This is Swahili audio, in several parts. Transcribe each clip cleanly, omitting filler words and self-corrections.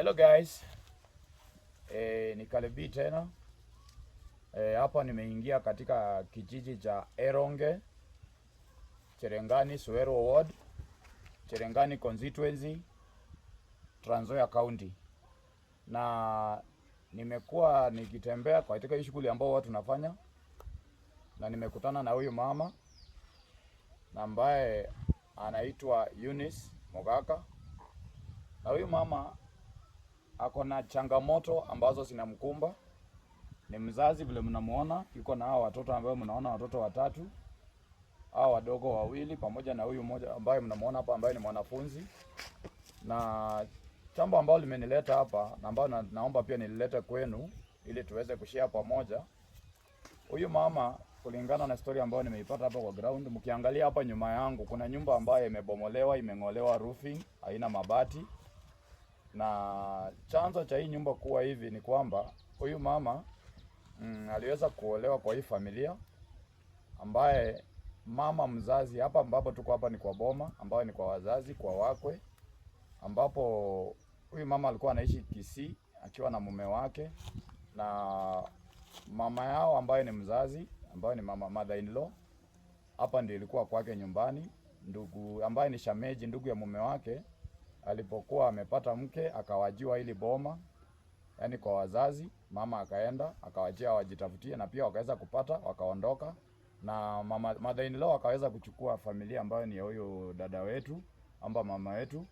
Hello guys. Ni Kalebi tena. Hapa nimeingia katika kijiji cha Eronge, Cherengani, Suero Ward, Cherengani Constituency, Trans Nzoia County. Na nimekuwa nikitembea katika hii shughuli ambao watu tunafanya, na nimekutana na huyu mama na ambaye anaitwa Eunice Mogaka, na huyu mama ako na changamoto ambazo zinamkumba. Ni mzazi vile mnamuona, yuko na hao watoto ambao mnaona, watoto watatu, hao wadogo wawili pamoja na huyu mmoja ambaye mnamuona hapa ambaye ni mwanafunzi. Na jambo ambalo limenileta hapa na ambalo naomba pia nililete kwenu ili tuweze kushare pamoja. Huyu mama, kulingana na story ambayo nimeipata hapa kwa ground, mkiangalia hapa nyuma yangu kuna nyumba ambayo imebomolewa, imeng'olewa roofing, haina mabati. Na chanzo cha hii nyumba kuwa hivi ni kwamba huyu mama aliweza kuolewa kwa hii familia ambaye mama mzazi hapa ambapo tuko hapa ni kwa boma ambayo ni kwa wazazi, kwa wakwe, ambapo huyu mama alikuwa anaishi Kisii akiwa na mume wake na mama yao ambaye ni mzazi, ambaye ni mama mother in law. Hapa ndio ilikuwa kwake nyumbani. Ndugu ambaye ni shemeji, ndugu ya mume wake, alipokuwa amepata mke akawachiwa hili boma, yani kwa wazazi. Mama akaenda akawachia wajitafutie, na pia wakaweza kupata, wakaondoka, na mama mother in law akaweza kuchukua familia ambayo ni ya huyu dada wetu amba mama wetu,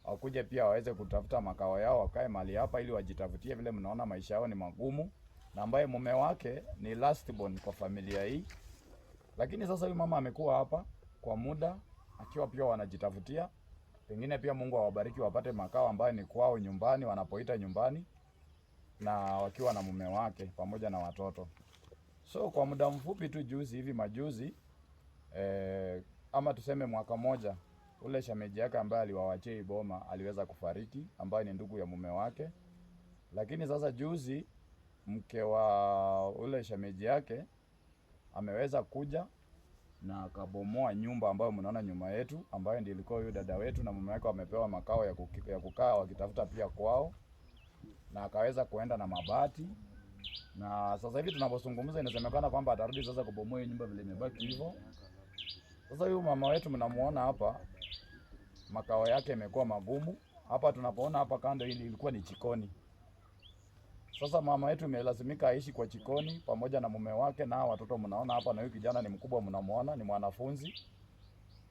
wakuje pia waweze kutafuta makao yao, wakae mahali hapa ili wajitafutie. Vile mnaona maisha yao ni magumu, na ambaye mume wake ni last born kwa familia hii. Lakini sasa huyu mama amekuwa hapa kwa muda akiwa pia wanajitafutia, pengine pia Mungu awabariki wapate makao ambayo ni kwao nyumbani, wanapoita nyumbani, na wakiwa na mume wake pamoja na watoto. So kwa muda mfupi tu juzi hivi majuzi, ama tuseme mwaka moja, ule shemeji yake ambaye aliwawachia hii boma aliweza kufariki, ambaye ni ndugu ya mume wake. Lakini sasa juzi mke wa ule shemeji yake ameweza kuja na akabomoa nyumba ambayo mnaona nyuma yetu, ambayo ndiyo ilikuwa huyu dada wetu na mume wake wamepewa makao ya kukaa wakitafuta pia kwao, na akaweza kuenda na mabati. Na sasa hivi tunapozungumza, inasemekana kwamba atarudi sasa kubomoa hiyo nyumba vile imebaki hivyo. Sasa huyu mama wetu mnamuona hapa, makao yake yamekuwa magumu. Hapa tunapoona hapa kando, hili ilikuwa ni jikoni. Sasa mama yetu imelazimika aishi kwa jikoni pamoja na mume wake na watoto mnaona hapa, na huyu kijana ni mkubwa, mnamuona ni mwanafunzi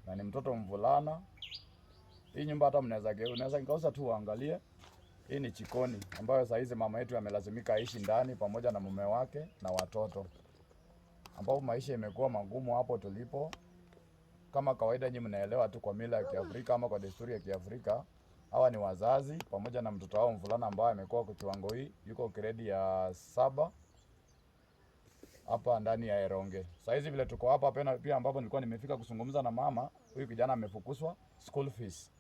na ni mtoto mvulana. Hii nyumba hata unaweza ngauza tu uangalie. Hii ni jikoni ambayo saa hizi mama yetu amelazimika aishi ndani pamoja na mume wake na watoto, ambapo maisha imekuwa magumu hapo tulipo. Kama kawaida, nyinyi mnaelewa tu kwa mila ya Kiafrika ama kwa desturi ya Kiafrika, hawa ni wazazi pamoja na mtoto wao mvulana ambaye amekuwa kwa kiwango hii, yuko grade ya 7 hapa ndani ya Eronge. Saa hizi vile tuko hapa pia ambapo nilikuwa nimefika kuzungumza na mama, huyu kijana amefukuzwa school fees.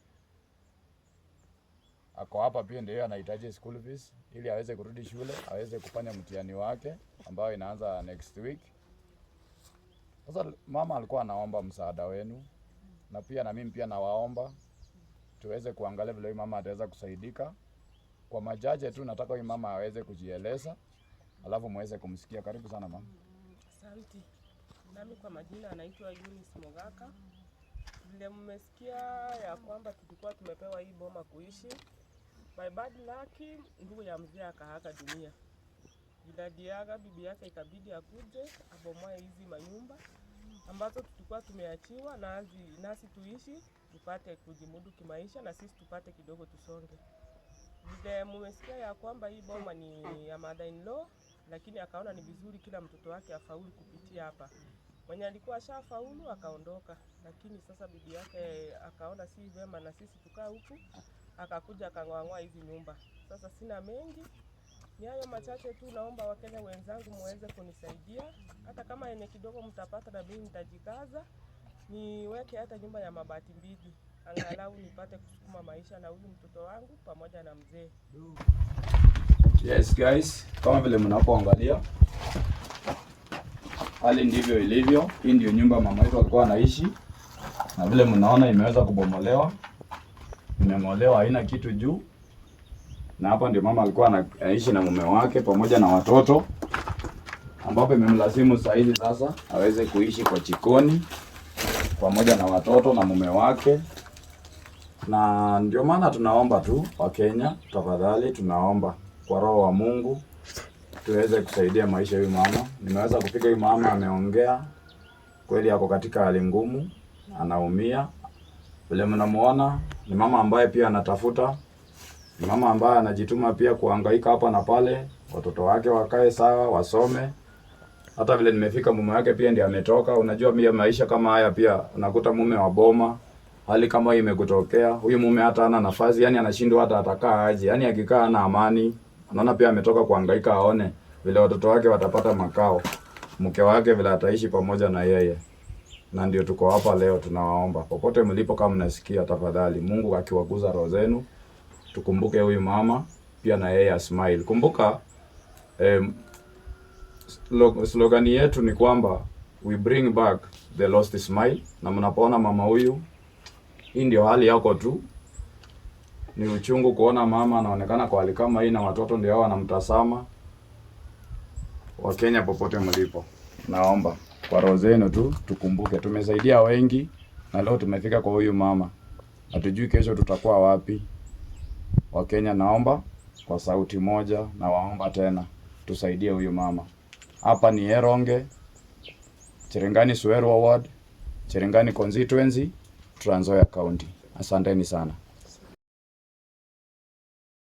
Ako hapa pia ndio anahitaji school fees ili aweze kurudi shule, aweze kufanya mtihani wake ambayo inaanza next week. Sasa mama alikuwa anaomba msaada wenu, na pia na mimi pia nawaomba tuweze kuangalia vile huyu mama ataweza kusaidika. Kwa machache tu nataka huyu mama aweze kujieleza, alafu muweze kumsikia. Karibu sana mama. Asante. Nami kwa majina anaitwa Eunice Mogaka. Vile mmesikia ya kwamba tulikuwa tumepewa hii boma kuishi. By bad luck, ndugu ya mzee akaaga dunia. Vile aliaga, bibi yake ikabidi akuje abomoe hizi manyumba ambazo tulikuwa tumeachiwa nasi tuishi tupate kujimudu kimaisha na sisi tupate kidogo tusonge. Vile mumesikia ya kwamba hii boma ni ya mother in law, lakini akaona ni vizuri kila mtoto wake afaulu kupitia hapa. Mwenye alikuwa ashafaulu akaondoka, lakini sasa bibi yake akaona si vyema na sisi tukaa huku, akakuja akang'oang'oa hizi nyumba. Sasa sina mengi, ni hayo machache tu. Naomba Wakenya wenzangu muweze kunisaidia, hata kama yenye kidogo mtapata, na mimi nitajikaza niweke hata nyumba ya mabati mbili, angalau nipate kusukuma maisha na huyu mtoto wangu pamoja na mzee. Yes guys, kama vile mnapoangalia hali ndivyo ilivyo. Hii ndio nyumba mama yetu alikuwa anaishi, na vile mnaona imeweza kubomolewa, imeng'olewa, haina kitu juu. Na hapa ndio mama alikuwa anaishi na mume wake pamoja na watoto, ambapo imemlazimu saa hizi sasa aweze kuishi kwa jikoni pamoja na watoto na mume wake. Na ndio maana tunaomba tu Wakenya, tafadhali, tunaomba kwa roho wa Mungu tuweze kusaidia maisha huyu mama. Nimeweza kufika, huyu mama ameongea kweli, ako katika hali ngumu, anaumia. Vile mnamuona ni mama ambaye pia anatafuta, ni mama ambaye anajituma pia kuhangaika hapa na pale, watoto wake wakae sawa, wasome. Hata vile nimefika, mume wake pia ndiye ametoka. Unajua pia maisha kama haya pia unakuta mume wa boma, hali kama hii imekutokea, huyu mume hata hana nafasi, yani anashindwa hata atakaa aje, yani akikaa hana amani. Anaona pia ametoka kuhangaika, aone vile watoto wake watapata makao, mke wake vile ataishi pamoja na yeye. Na ndio tuko hapa leo, tunawaomba popote mlipo, kama mnasikia, tafadhali, Mungu akiwaguza roho zenu, tukumbuke huyu mama pia na yeye asmile. Kumbuka slogan yetu ni kwamba we bring back the lost smile, na mnapoona mama huyu, hii ndio hali yako tu. Ni uchungu kuona mama anaonekana kwa hali kama hii na watoto ndio hao wanamtazama. Wakenya popote mlipo, naomba kwa roho zenu tu tukumbuke, tumesaidia wengi na leo tumefika kwa huyu mama, hatujui kesho tutakuwa wapi. Wakenya, naomba kwa sauti moja, na waomba tena tusaidie huyu mama. Hapa ni Eronge, Cherengani Suerwa Ward, Cherengani Constituency, Trans Nzoia County. Asanteni sana.